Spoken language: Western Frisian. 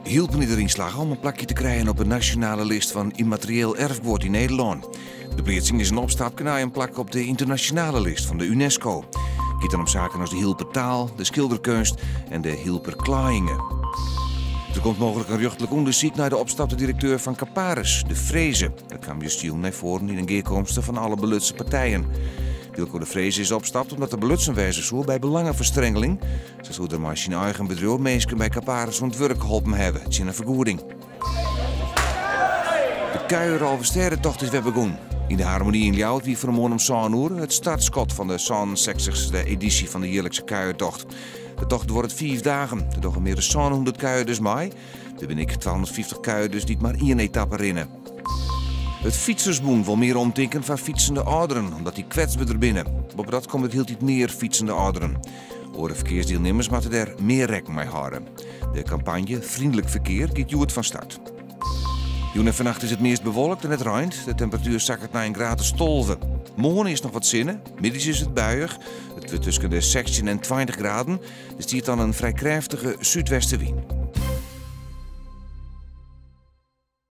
Hylpen is deryn slagge om in plakje te krijen op de nasjonale list fan ymmaterieel erfguod yn Nederlân. De pleatsing is in opstapke nei in plak op de ynternasjonale list fan de UNESCO. It giet dan om saken as de Hylper taal, de skilderkeunst en de Hylper klaaiïnge. Der komt mooglik in rjochterlik ûndersyk nei de opstapte direkteur fan Caparis, De Vreeze. Dat kaam justerjûn nei foaren yn in gearkomste fan alle belutsen partijen. Wilco de Vreeze is opstapt omdat er belutsen wêze soe by belangeferstrengeling. Sa soe er mei syn eigen bedriuw minsken by Caparis oan it wurk holpen hawwe tsjin in fergoeding. De kuieralvestêdetocht is wer begûn. Yn de Harmonie yn Ljouwert wie fan 'e moarn om sân oere it startskot fan de sânensechstichste edysje fan de jierlikse kuiertocht. De tocht duorret fiif dagen. Der dogge mear as 700 kuierders mei. Der binne ek 250 kuierders dy't mar ien etappe rinne. It Fytsersbûn wol mear omtinken foar fytsende âlderen, omdat dy kwetsberder binne. Boppedat komme der hieltyd mear fytsende âlderen. Oare ferkearsdielnimmers moatte dêr mear rekken mei hâlde. De kampanje Vriendelijk Verkeer giet hjoed fan start. Jûn en fannacht is it meast bewolkt en it reint. De temperatuer sakket nei in graad as 12. Moarn is noch wat sinne, middeis is it buiïch. It wurdt tusken de 16 en 20 graden. Der stiet dan in frij krêftige súdwestewyn.